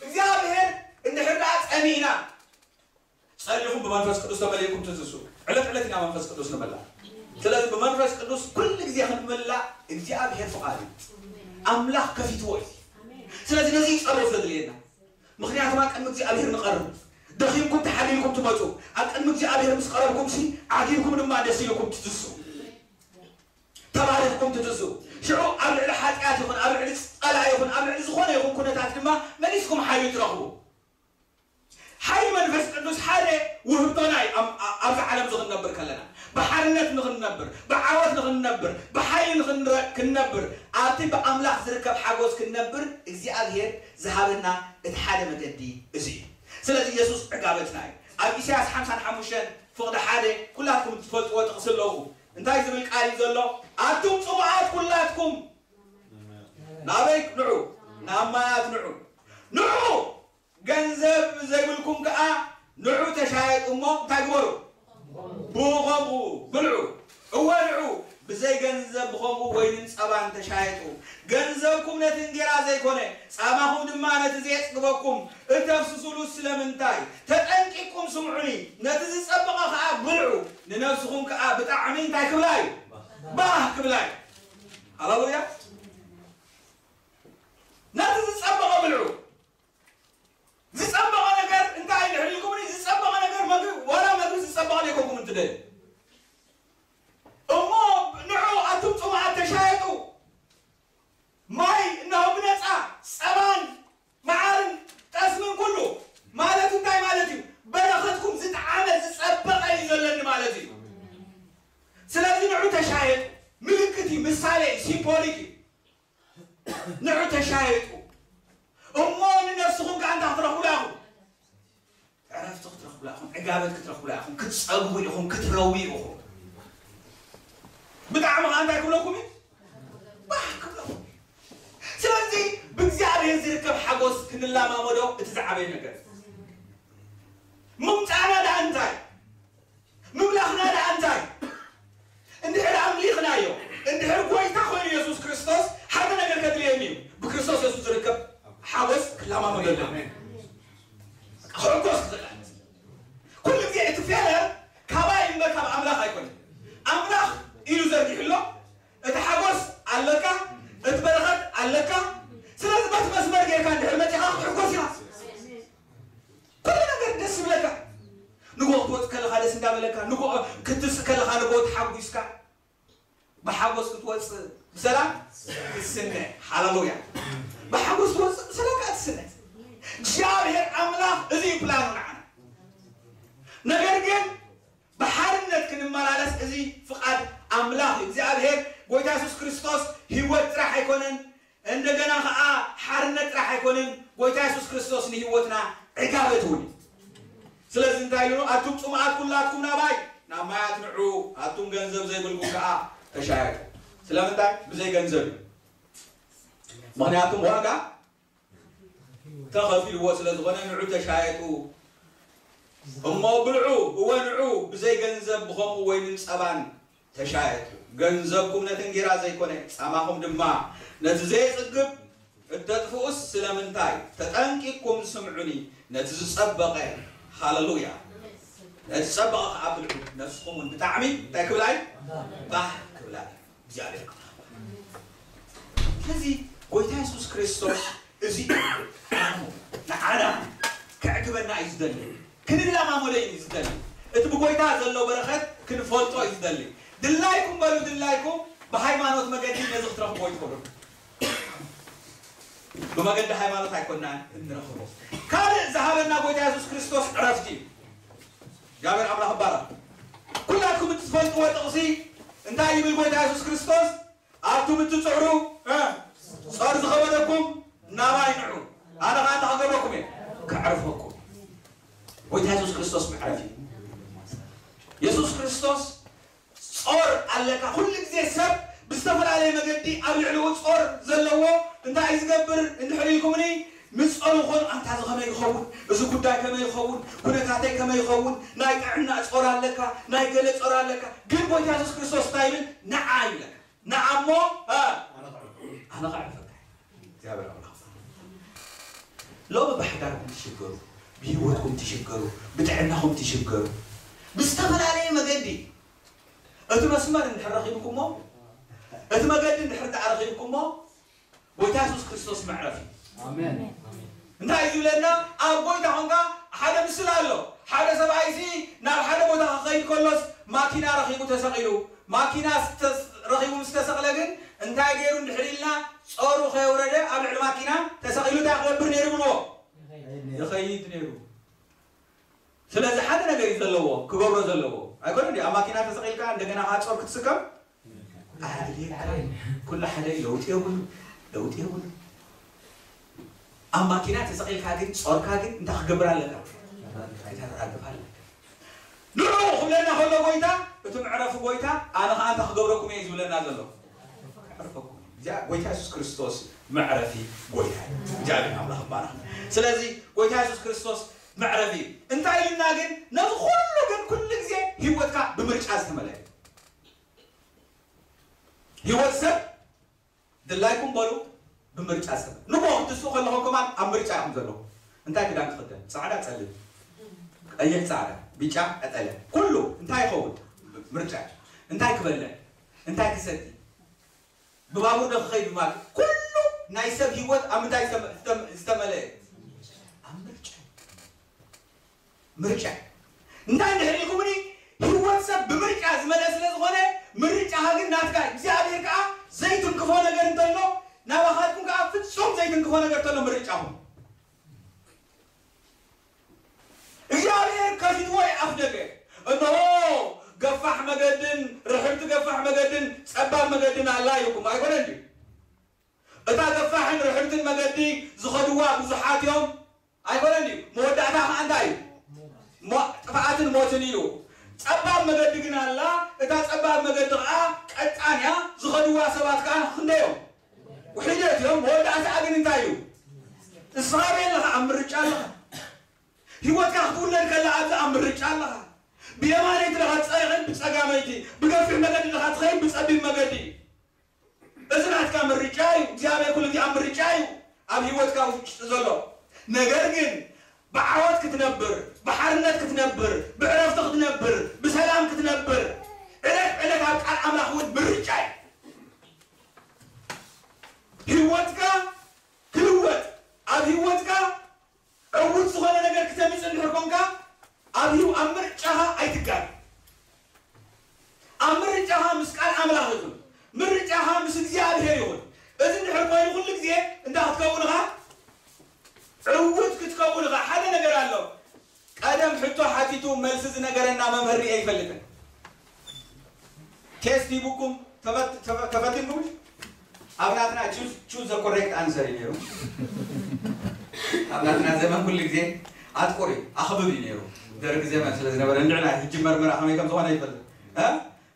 እግዚኣብሔር እንድሕር ደኣ ጸሚእና፣ ጸሊኹም ብመንፈስ ቅዱስ ተመሊእኩም ትትሱ። ዕለት ዕለት ኢና መንፈስ ቅዱስ ንመላ። ስለዚ ብመንፈስ ቅዱስ ኩሉ ግዜ ክንመላ እግዚኣብሔር ፍቓድ እዩ። ኣምላኽ ከፊትዎ እዩ። ስለዚ ነዚ እዩ ጸሎት ዘድልየና። ምኽንያቱም ኣብ ቅድሚ እግዚኣብሔር ንቐርብ። ደኺምኩም ተሓሊልኩም ትመጹ። ኣብ ቅድሚ እግዚኣብሔር ምስ ቀረብኩም ሲ ዓጊብኩም ድማ ደስ ኢልኩም ትትሱ። ተባሪኽኩም ትትሱ። ሽዑ ኣብ ልዕሊ ሓጢኣት ይኹን፣ ኣብ ልዕሊ ጸላኢ ይኹን፣ ኣብ ልዕሊ ዝኾነ ይኹን ኩነታት ድማ መሊስኩም ሓይሊ ትረኽቡ። ሓይሊ መንፈስ ቅዱስ ሓደ ውህብቶና እዩ። ኣብ-፣ ኣብ-፣ ኣብዚ ዓለም እዚ ክንነብር ከለና ብሓርነት ንኽን-፣ ኣብቲ ብኣምላኽ ዝርከብ ሓጎስ ክንነብር እግዚኣብሔር ዝሃበና እቲ ሓደ መገዲ እዚ እዩ። ስለዚ የሱስ ዕጋበትና እዩ። ኣብ ኢሳያስ ሓምሳን ሓሙሽተን ፍቕዲ ሓደ ኩላትኩም እትፈልጥዎ ጥቕሲ ኣለኹ። እንታይ ዝብል ቃል እዩ ዘሎ? ኣቱም ጽሙኣት ኩላትኩም ናበይ ንዑ? ናብ ማያት ንዑ። ንዑ! ገንዘብ ዘይብልኩም ከኣ ንዑ ተሻየጡ እሞ እንታይ ግበሩ? ብኸምኡ ብልዑ። እወ ንዑ ብዘይ ገንዘብ ብኸምኡ ወይንን ጸባን ተሻየጡ። ገንዘብኩም ነቲ እንጌራ ዘይኮነ፣ ጻማኹም ድማ ነቲ ዘየጽግበኩም እተፍስሱሉ ስለምንታይ? ተጠንቂቕኩም ስምዑኒ፣ ነቲ ዝጸበቐ ኸኣ ብልዑ፣ ንነፍስኹም ከኣ ብጣዕሚ እንታይ ክብላ እዩ? ባህ ክብላ እዩ። ሃሌሉያ! ነቲ ዝጸበቐ ብልዑ። ዝጸበቐ ነገር እንታይ እንድሕር ኢልኩምኒ፣ ዝጸበቐ ነገር መግቢ፣ ዋላ መግቢ ዝጸበቐ ዘይኮንኩም እንትደልዩ። እሞ ንዑ ኣቱም ጽሙኣት ተሻየጡ። ማይ እነሆ ብነጻ፣ ጸባን መዓርን ጠስምን ኩሉ ማለት እንታይ ማለት እዩ? በረኸትኩም ዝጠዓመ ዝጸበቐ እዩ ዘለኒ ማለት እዩ። ስለዚ ንዑ ተሻየጡ። ምልክት እዩ፣ ምሳሌ እዩ፣ ሲምቦሊክ እዩ። ንዑ ተሻየጡ እሞ ንነፍስኹም ከኣ እንታይ ክትረኽቡላ ኢኹም? ዕረፍቲ ክትረኽቡላ ኢኹም፣ ዕጋበት ክትረኽቡላ ኢኹም፣ ክትጸግቡ ኢኹም፣ ክትረዊ ኢኹም። ብጣዕሚ ከኣ እንታይ ክብለኩም እዩ? ባህ ክብለኩም እዩ። ስለዚ ብእግዚኣብሔር ዝርከብ ሓጎስ ክንላማመዶ እቲ ዝዓበየ ነገር። ምምጻእና ደኣ እንታይ? ምምላኽና ደኣ እንታይ? እንድሕር ኣምሊኽናዮ፣ እንድሕር ጎይታ ኮይኑ የሱስ ክርስቶስ ሓደ ነገር ከድልየኒ እዩ። ብክርስቶስ የሱስ ዝርከብ ሓጎስ ክላማመደሉ። ኣሜን። ክሕጎስ ክኽእል። ኩሉ ግዜ እቲ ፌለር ካባይ እምበር ካብ ኣምላኽ ኣይኮነን። ኣምላኽ ኢሉ ዘርጊሕሎ፣ እቲ ሓጎስ ኣለካ፣ እቲ በረኸት ኣለካ። ስለዚ በቲ መስመር ጌርካ እንድሕር መጺኻ ክትሕጎስ ኢኻ። ኩሉ ነገር ደስ ይብለካ። ንጎ ክትወጽእ ከለኻ ደስ እንዳበለካ፣ ንጎ ክትስእ ከለኻ ንጎ ተሓጒስካ። ብሓጎስ ክትወጽእ ብሰላም ትስነ። ሃሌሉያ። ብሓጎስ ክትወጽእ ብሰላም ከኣ ትስነ። እግዚኣብሔር ኣምላኽ እዚ እዩ ፕላኑ ንዓና። ነገር ግን ብሓርነት ክንመላለስ እዚ ፍቓድ ኣምላኽ እዩ። እግዚኣብሔር ጎይታ የሱስ ክርስቶስ ህይወት ጥራሕ ኣይኮነን፣ እንደገና ኸዓ ሓርነት ጥራሕ ኣይኮነን፣ ጎይታ የሱስ ክርስቶስ ንህይወትና ዕጋበት እውን እዩ። ስለዚ እንታይ ኢሉ? ኣቱም ጽሙኣት ኩላትኩም ናባይ፣ ናብ ማያት ንዑ፣ ኣቱም ገንዘብ ዘይብልኩም ከኣ ተሻየጡ። ስለምንታይ? ብዘይ ገንዘብ እዩ። ምኽንያቱም ዋጋ ተኸፊልዎ ስለ ዝኾነ፣ ንዑ ተሻየጡ እሞ ብልዑ፣ እወ ንዑ፣ ብዘይ ገንዘብ ብኸምኡ ወይንን ጸባን ተሻየጡ። ገንዘብኩም ነቲ እንጌራ ዘይኮነ፣ ጻማኹም ድማ ነቲ ዘየጽግብ እተጥፍኡስ ስለምንታይ? ተጠንቂቕኩም ስምዑኒ፣ ነቲ ዝጸበቐ፣ ሃሌሉያ፣ ነቲ ዝጸበቐ ከኣ ብልዑ፣ ነፍስኹም እውን ብጣዕሚ እንታይ ክብላ እዩ? ባህ ክብላ እዩ። እግዚኣብሔር ኣምላኽ። ስለዚ ጎይታ የሱስ ክርስቶስ እዚ እዩ ንዓና ከዕግበና እዩ ዝደሊ። ክንለማመዶ እዩ ዝደሊ። እቲ ብጎይታ ዘሎ በረኸት ክንፈልጦ እዩ ዝደሊ። ድላይኩም በሉ፣ ድላይኩም ብሃይማኖት መገዲ ነዚ ክትረኽብዎ ኣይትኽእሉን። ብመገዲ ሃይማኖት ኣይኮናን እንረኽቦ። ካልእ ዝሃበና ጎይታ የሱስ ክርስቶስ ዕረፍቲ እዩ። እግዚኣብሔር ኣምላኽ ይባረኽ። ኩላትኩም እትፈልጥዎ ጥቕሲ እንታይ ይብል ጎይታ የሱስ ክርስቶስ? ኣቱም እትጽዕሩ፣ እ፣ ጾር ዝኸበደኩም ናባይ ንዑ፣ ኣነ ኸኣ እንታይ ክገብረኩም እየ? ከዕርፈኩም። ጎይታ የሱስ ክርስቶስ መዕረፊ እዩ። የሱስ ክርስቶስ ጾር ኣለካ። ኩሉ ግዜ ሰብ ብዝተፈላለየ መገዲ ኣብ ልዕሊኡ ጾር ዘለዎ እንታይ እዩ ዝገብር እንድሕር ኢልኩምኒ፣ ምስ ጸለኹ፣ ኣንታ እዚ ከመይ ይኸውን? እዚ ጉዳይ ከመይ ይኸውን? ኩነታተይ ከመይ ይኸውን? ናይ ጥዕና ጾር ኣለካ፣ ናይ ገለ ጾር ኣለካ። ግን ጎይታ የሱስ ክርስቶስ እንታይ ይብል? ንዓ ይብለካ። ንዓ እሞ፣ እ፣ ኣነ ከዕርፈካ። እግዚኣብሔር ኣምላኽ። ሎሚ ብሓዳርኩም ትሽገሩ፣ ብህይወትኩም ትሽገሩ፣ ብጥዕናኹም ትሽገሩ። ብዝተፈላለየ መገዲ እቲ መስመር እንድሕር ረኺብኩሞ፣ እቲ መገዲ እንድሕር ደኣ ረኺብኩሞ፣ ጎይታ የሱስ ክርስቶስ መዕረፊ። ኣሜን። እንታይ እዩ ዝብለና? ኣብ ጎይታ ኾንካ ሓደ ምስላ ኣሎ። ሓደ ሰብኣይሲ ናብ ሓደ ቦታ ክኸይድ ከሎስ ማኪና ረኺቡ ተሰቒሉ። ማኪና ስተ-፣ ረኺቡ ምስ ተሰቕለ ግን እንታይ ገይሩ እንድሕር ኢልና፣ ጾሩ ከየውረደ ኣብ ልዕሊ ማኪና ተሰቒሉ እንታይ ክገብር ነይሩ ብልዎ? ይኸይድ ነይሩ። ስለዚ ሓደ ነገር እዩ ዘለዎ፣ ክገብሮ ዘለዎ። ኣይኮነን ድዩ? ኣብ ማኪና ተሰቒልካ እንደገና ከዓ ጾር ክትስከም? ኣድልየካ ኩሉ ሓደ ለውጢ የብሉ ለውጢ የብሉ ኣብ ማኪና ተሰቒልካ ግን ጾርካ ግን እንታይ ክገብር ኣለካ ከተራግፍ ኣለካ ንዑ ክብለና ከሎ ጎይታ እቲ መዕረፊ ጎይታ ኣነ ከዓ እንታይ ክገብረኩም እየ ዝብለና ዘሎ መዕረፈኩም እዚኣ ጎይታ የሱስ ክርስቶስ መዕረፊ ጎይታ እዩ እግዚኣብሔር ኣምላኽ ይባረኽ ስለዚ ጎይታ የሱስ ክርስቶስ መዕረፊ እዩ እንታይ ኢልና ግን ነዚ ኩሉ ግን ኩሉ ግዜ ህይወትካ ብምርጫ ዝተመለአ ህይወት ሰብ ድላይኩም በሉ ብምርጫ ሰብ ንጎ ክትስኡ ከለኹም ከማን ኣብ ምርጫ ኢኹም ዘለኹም እንታይ ክዳን ክኽደን ፃዕዳ ፀልም ቀይሕ ፃዕዳ ቢጫ ቀጠለ ኩሉ እንታይ ይኸውን ምርጫ እንታይ ክበልዕ እንታይ ክሰቲ ብባቡር ዶ ክኸይድ ማለት ኩሉ ናይ ሰብ ህይወት ኣብ ምንታይ ዝተመለአ ኣብ ምርጫ ምርጫ እንታይ እንድሕር ኢልኩምኒ ህይወት ሰብ ብምርጫ ዝመልአ ስለ ዝኾነ ምርጫኻ ግን ናትካ እግዚኣብሔር ከዓ ዘይትንክፎ ነገር እንተሎ ናባኻትኩም ከዓ ፍጹም ዘይትንክፎ ነገር እንተሎ ምርጫኹም እግዚኣብሔር ከፊትዎ ኣፍ ደገ እንሆ ገፋሕ መገድን ርሕብቲ ገፋሕ መገድን ጸባብ መገድን ኣላ ኢልኩም ኣይኮነ እንድዩ እታ ገፋሕን ርሕብትን መገዲ ዝኸድዋ ብዙሓት እዮም ኣይኮነን እዩ መወዳእታ ከዓ እንታይ እዩ ጥፍኣትን ሞትን እዩ ፀባብ መገዲ ግን ኣላ እታ ፀባብ መገዲ ከዓ ቀጣን እያ ዝኸድዋ ሰባት ከዓ ክንደዮም ውሒደት እዮም መወዳእታ ግን እንታይ እዩ እስኻ ኣለኻ ኣብ ምርጫ ኣለኻ ህይወትካ ክትውለድ ከላ ኣብዚ ኣብ ምርጫ ኣለኻ ብየማነይቲ ለኻ ትፀይቕን ብፀጋመይቲ ብገፊሕ መገዲ ለኻ ትኸይድ ብፀቢብ መገዲ እዚ ናትካ ምርጫ እዩ እግዚኣብሔር ኩሉ ጊዜ ኣብ ምርጫ እዩ ኣብ ህይወትካ ውሽጢ ዘሎ ነገር ግን ብዓወት ክትነብር ብሓርነት ክትነብር ብዕረፍቲ ክትነብር ብሰላም ክትነብር ዕለት ዕለት ኣብ ቃል ኣምላኽ እውን ምርጫ እዩ ህይወትካ ክልወጥ ኣብ ህይወትካ ዕዉት ዝኾነ ነገር ክተምፅእ እንድሕር ኮንካ ኣብ ህይወ ኣብ ምርጫኻ ኣይትጋር ኣብ ምርጫኻ ምስ ቃል ኣምላኽ ይኹን ምርጫኻ ምስ እግዚኣብሔር ይኹን እዚ እንድሕር ኮይኑ ኩሉ ግዜ እንታይ ክትከውን ኢኻ ዕዉት ክትከውን ኢኻ ሓደ ነገር ኣሎ ቀደም ሕቶ ሓቲቱ መልሲ ዝነገረና መምህር ርኤ ይፈልጥን ቴስት ሂቡኩም ተፈቲንኩም ኣብ ናትና choose the correct answer እዩ ነይሩ ኣብ ናትና ዘመን ኩሉ ግዜ ኣጥቁር እዩ ኣኽብብ እዩ ነይሩ ደርግ ዘመን ስለ ዝነበረ እንድዕና ሕጂ መርመራ ከመይ ከም ዝኾነ ይፈልጥ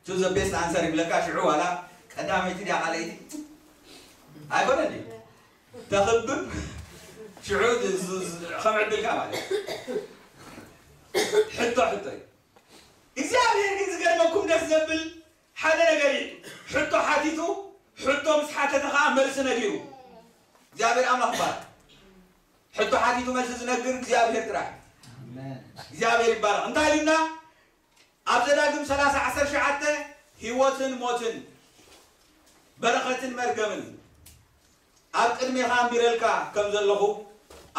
choose the best answer ይብለካ ሽዑ ዋላ ቀዳመይቲ ድያ ካልኣይቲ ኣይኮነ እንዲ ተኽብብ ሽዑ ከም ዕድልካ ማለት ሕቶ ሕቶ እዩ እግዚኣብሔር ግን ዝገርመኩም ደስ ዘብል ሓደ ነገር እዩ ሕቶ ሓቲቱ ሕቶ ምስ ሓተተ ከዓ መልሲ ነጊሩ እግዚኣብሔር ኣምላኽ ይባል ሕቶ ሓቲቱ መልሲ ዝነግር እግዚኣብሔር ጥራሕ እግዚኣብሔር ይባረክ እንታይ ኢሉና ኣብ ዘዳግም ሰላሳ ዓሰርተ ሸዓተ ህይወትን ሞትን በረኸትን መርገምን ኣብ ቅድሜኻ ኣንቢረልካ ከም ዘለኹ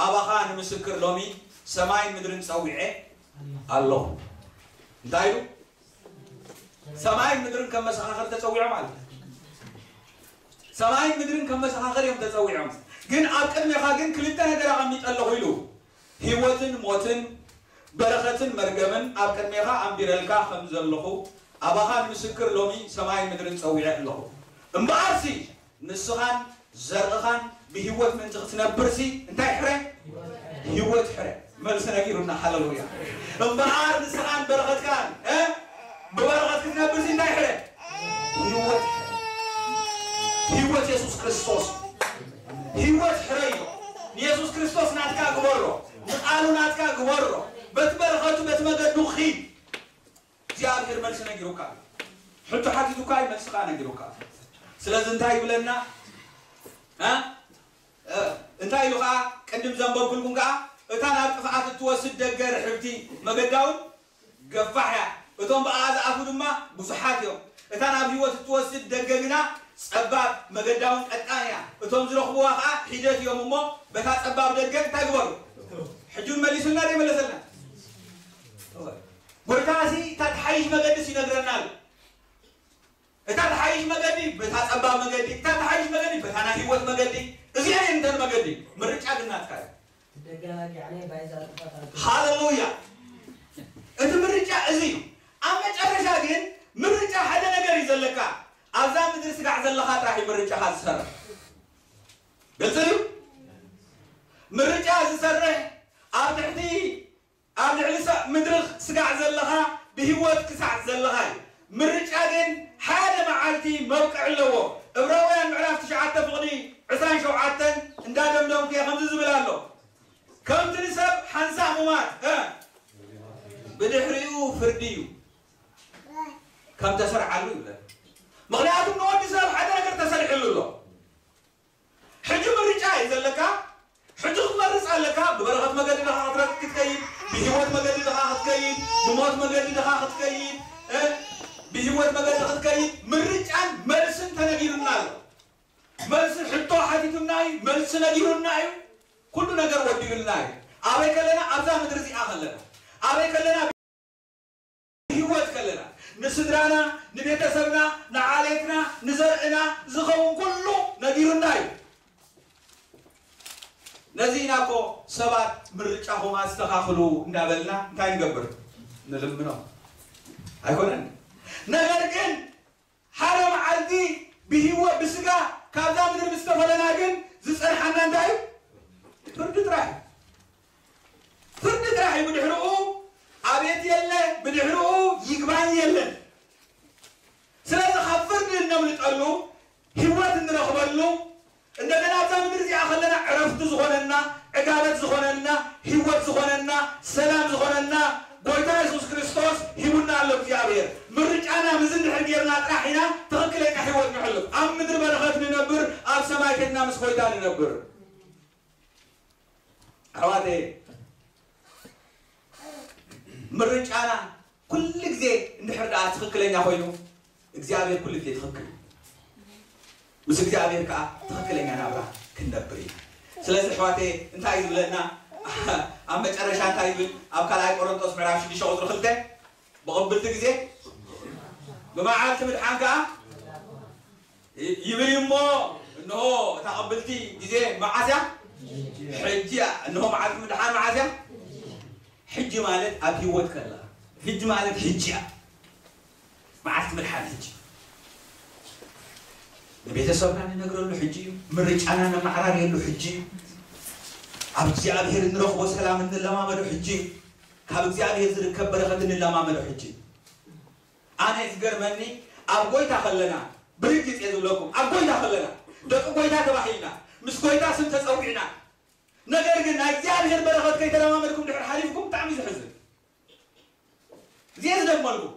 ኣባኻ ንምስክር ሎሚ ሰማይን ምድርን ጸዊዐ ኣለኹ። እንታይ ኢሉ? ሰማይን ምድርን ከም መሰኻኽር ተጸዊዖም ኣለ። ሰማይን ምድርን ከም መሰኻኽር እዮም ተጸዊዖም። ግን ኣብ ቅድሜኻ ግን ክልተ ነገር ኣቐሚጠ ኣለኹ ኢሉ። ህይወትን ሞትን በረኸትን መርገምን ኣብ ቅድሜኻ ኣንቢረልካ ከም ዘለኹ ኣባኻ ንምስክር ሎሚ ሰማይን ምድርን ጸዊዐ ኣለኹ። እምበኣርሲ ንስኻን ዘርእኻን ብህይወት ምእንቲ ክትነብርሲ እንታይ ሕረ? ህይወት ሕረ። መልሲ ነጊሩና። ሃለሉያ። እምበኣር ንስኻን በረኸትካን እ ብበረኸት ክትነብርሲ እንታይ ሕረ? ህይወት ሕረ። ህይወት የሱስ ክርስቶስ ህይወት ሕረ እዩ። ንየሱስ ክርስቶስ ናትካ ግበሮ፣ ንቓሉ ናትካ ግበሮ። በቲ በረኸቱ በቲ መገዱ ኺድ። እግዚኣብሔር መልሲ ነጊሩካ ሕቶ ሓቲቱካ እዩ መልሲ ከዓ ነጊሩካ ስለዚ እንታይ ይብለና እ? እ፣ እንታይ ኢሉ ከዓ ቅድም ዘንበብኩልኩም ከዓ እታ ናብ ጥፍኣት እትወስድ ደገ ርሕብቲ መገዳውን ገፋሕ እያ እቶም ብኣ ዝኣፉ ድማ ብዙሓት እዮም እታ ናብ ህይወት እትወስድ ደገ ግና ጸባብ መገዳውን ቀጣን እያ እቶም ዝረኽብዋ ከዓ ሒደት እዮም እሞ በታ ጸባብ ደገ እንታይ ግበሩ ሕጂ እውን መሊሱልና ዶ ይመለሰልና ጎይታ እዚ እታ ትሓይሽ መገዲ ይነግረና ኣሎ። እታ ትሓይሽ መገዲ በታ ጸባብ መገዲ፣ እታ ትሓይሽ መገዲ በታ ናይ ህይወት መገዲ። እዚኣ እየን እተን መገዲ። ምርጫ ግን ናትካ እዩ። ደጋና ጊዕነ ባይዛ ጥፋት ኣልኩ። ሃሌሉያ። እቲ ምርጫ እዚ እዩ። ኣብ መጨረሻ ግን ምርጫ ሓደ ነገር እዩ ዘለካ። ኣብዛ ምድሪ ዘለኻ ጥራሕ እዩ ምርጫኻ ዝሰርሕ። ግልፂ እዩ። ምርጫ ዝሰርሕ ኣብ ትሕቲ ኣብ ልዕሊ ሰ- ምድሪ ስጋዕ ዘለኻ ብህይወት ክሳዕ ዘለኻ እዩ። ምርጫ ግን ሓደ መዓልቲ መብቅዕ ኣለዎ። ዕብራውያን ምዕራፍ ትሽዓተ ፍቕዲ ዕስራን ሸውዓተን እንዳደምደምኩ እየ ከምዚ ዝብል ኣሎ። ከምቲ ንሰብ ሓንሳእ ምማት እ፣ ብድሕሪኡ ፍርዲ እዩ ከም ተሰርዓሉ ይብለና። ምኽንያቱ ንወዲ ሰብ ሓደ ነገር ተሰሪሕሉ ኣሎ። ሕጂ ምርጫ እዩ ዘለካ። ሕጂ ክትመርፅ ኣለካ። ብበረኸት መገዲ ድኻ ክትረክ ክትከይድ፣ ብህይወት መገዲ ድኻ ክትከይድ፣ ብሞት መገዲ ድኻ ክትከይድ እ፣ ብህይወት መገዲ ክትከይድ ምርጫን መልስን ተነጊሩና ኣሎ። መልሲ ሕቶ ሓቲቱና እዩ፣ መልሲ ነጊሩና እዩ። ኩሉ ነገር ወዲኡልና እዩ። ኣበይ ከለና? ኣብዛ ምድሪ እዚኣ ከለና። ኣበይ ከለና? ህይወት ከለና ንስድራና፣ ንቤተሰብና፣ ንዓሌትና፣ ንዘርእና ዝኸውን ኩሉ ነጊሩና እዩ። ነዚ ኢና እኮ ሰባት ምርጫኹም ኣስተኻኽሉ እንዳበልና እንታይ ንገብር? ንልምኖ ኣይኮነን? ነገር ግን ሓደ መዓልቲ ብህይወት ብስጋ ካብዛ ምድሪ ምስ ተፈለና ግን ዝጸንሓና እንታይ እዩ? ፍርዲ ጥራሕ እዩ። ፍርዲ ጥራሕ እዩ። ብድሕርኡ ኣቤት የለ፣ ብድሕርኡ ይግባኝ የለን። ስለዚ ካብ ፍርዲ እነምልጠሉ፣ ህይወት እንረኽበሉ፣ እንደገና ኣብዛ ምድሪ እዚኣ ከለና ዕረፍቲ ዝኾነና፣ ዕጋበት ዝኾነና፣ ህይወት ዝኾነና፣ ሰላም ዝኾነና ጎይታ የሱስ ክርስቶስ ሂቡና ኣሎ እግዚኣብሔር። ምርጫና ምዚ እንድሕር ጌርና ጥራሕ ኢና ትኽክለኛ ህይወት ንሕልፍ። ኣብ ምድሪ በረኸት ንነብር፣ ኣብ ሰማይ ከድና ምስ ጎይታ ንነብር። ኣሕዋተይ፣ ምርጫና ኩሉ ግዜ እንድሕር ደኣ ትኽክለኛ ኮይኑ እግዚኣብሔር ኩሉ ግዜ ትኽክል እዩ። ምስ እግዚኣብሔር ከዓ ትኽክለኛ ናብራ ክንነብር ኢና። ስለዚ ኣሕዋተይ እንታይ እዩ ዝብለና? ኣብ መጨረሻ እንታይ ይብል? ኣብ ካልኣይ ቆሮንጦስ ምዕራፍ ሽዱሽተ ቁፅሪ ክልተ ብቕብልቲ ግዜ ብመዓልቲ ምድሓን ከዓ ይብል እዩ እሞ፣ እንሆ እታ ቅብልቲ ግዜ መዓስ እያ? ሕጂ እያ። እንሆ መዓልቲ ምድሓን መዓስ እያ? ሕጂ ማለት ኣብ ህይወት ከለኻ፣ ሕጂ ማለት ሕጂ እያ። መዓልቲ ምድሓን ሕጂ። ንቤተሰብና ንነግረሉ ሕጂ እዩ። ምርጫና ነመዓራርየሉ ሕጂ እዩ። ኣብ እግዚኣብሔር እንረኽቦ ሰላም እንለማመዶ ሕጂ እዩ። ካብ እግዚኣብሔር ዝርከብ በረኸት እንለማመዶ ሕጂ እዩ። ኣነ ዝገርመኒ ኣብ ጎይታ ከለና ብርግጽ እየ ዝብለኩም ኣብ ጎይታ ከለና ደቂ ጎይታ ተባሂልና ምስ ጎይታ ስም ተጸዊዕና ነገር ግን ናይ እግዚኣብሔር በረኸት ከይተለማመድኩም ድሕር ሓሊፍኩም ብጣዕሚ እዩ ዘሕዝን። እዚ እየ ዝደግመልኩም።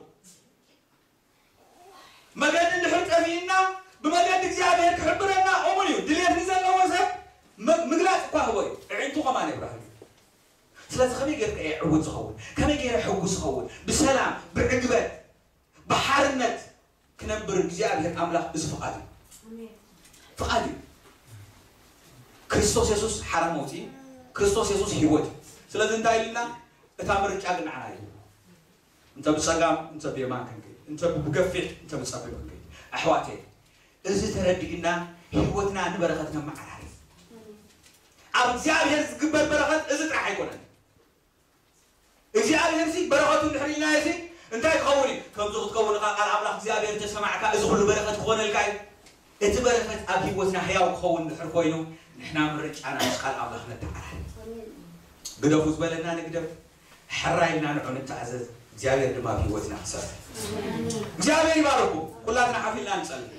መገዲ እንድሕር ጠፊእና ብመገዲ እግዚኣብሔር ክሕብረና እሙን እዩ። ድልየት ንዘለዎ ሰብ ም- ምግላጽ እኳ ህቦ እዩ። ኣዒንቱ ከማን የብርሃሉ። ስለዚ ከመይ ጌርካ እየ ዕውት ዝኸውን? ከመይ ገይረ ሕጉስ ዝኸውን? ብሰላም ብዕግበት ብሓርነት ክነብር እግዚኣብሔር ኣምላኽ እዚ ፍቓድ እዩ። ፍቓድ እዩ። ክርስቶስ የሱስ ሓራ መውፅኢ፣ ክርስቶስ የሱስ ህይወት እዩ። ስለዚ እንታይ ኢልና እታ ምርጫ ግን ንዓና እዩ። እንተ ብጸጋም እንተ ብየማን ክንከይድ፣ እንተ ብገፊሕ እንተ ብጸቢብ ክንከይድ፣ ኣሕዋተይ እዚ ተረዲእና ህይወትና ንበረኸት ነመዓራሪ። ኣብ እግዚኣብሔር ዝግበር በረኸት እዚ ጥራሕ ኣይኮነን። እግዚኣብሔር ሲ በረኸቱ እንድሕር ኢልና ሲ እንታይ ክኸውን እዩ? ከምዚ ክትከውን ኢኻ፣ ቃል ኣምላኽ እግዚኣብሔር ተሰማዕካ፣ እዚ ኩሉ በረኸት ክኾነልካ እዩ። እቲ በረኸት ኣብ ህይወትና ህያው ክኸውን እንድሕር ኮይኑ፣ ንሕና ምርጫና ምስ ቃል ኣምላኽ ነተዓራሪ። ግደፉ ዝበለና ንግደፍ፣ ሕራይ ኢልና ንዑ ንተኣዘዝ፣ እግዚኣብሔር ድማ ኣብ ህይወትና ክሰርሕ። እግዚኣብሔር ይባርኩም። ኩላትና ሓፍ ኢልና ንጸልይ።